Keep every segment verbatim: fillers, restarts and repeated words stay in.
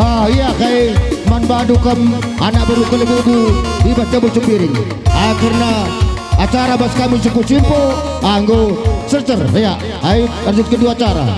Ah, ia kai man bandu kam anak beru Kalibubu i bas Jabu Sembiring. Ah, kerna acara bas kami suku Simpo, ah, enggo selesai, ya. Ai, lanjut kedua acara.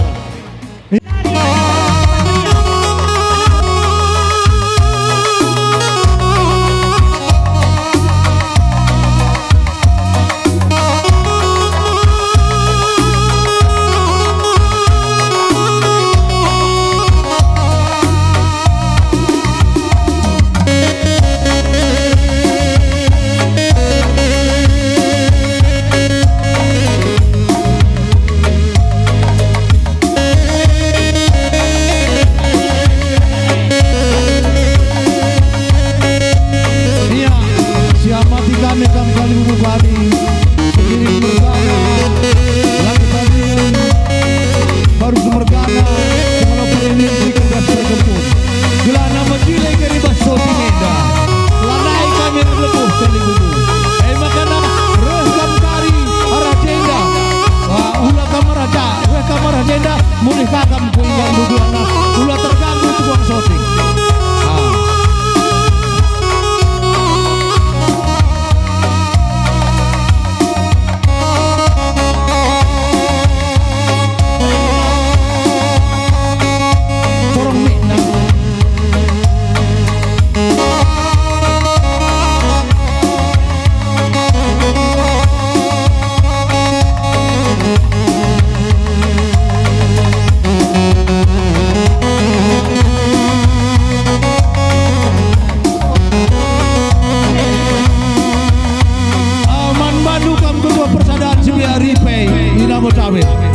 Ia, si amati kami kam Kalibubu Padi, pengiring mergana, lagu tadingen, baru semergana, kepala perinin, ikan das perkempun. Gelahna mejile kari bas soti enda. Lanai kami erlebuh Kalibubu. E maka reh kam kari arah jenda. Ah, ula kam arah ja, reh kam arah jenda. Mulih ka kam ku ingan bubuanna, ula terganggu tukang soting. Ah. Porong mikna. Ah, man bandu kam ketua persadaan si biak Ripe, Inamo Tawet.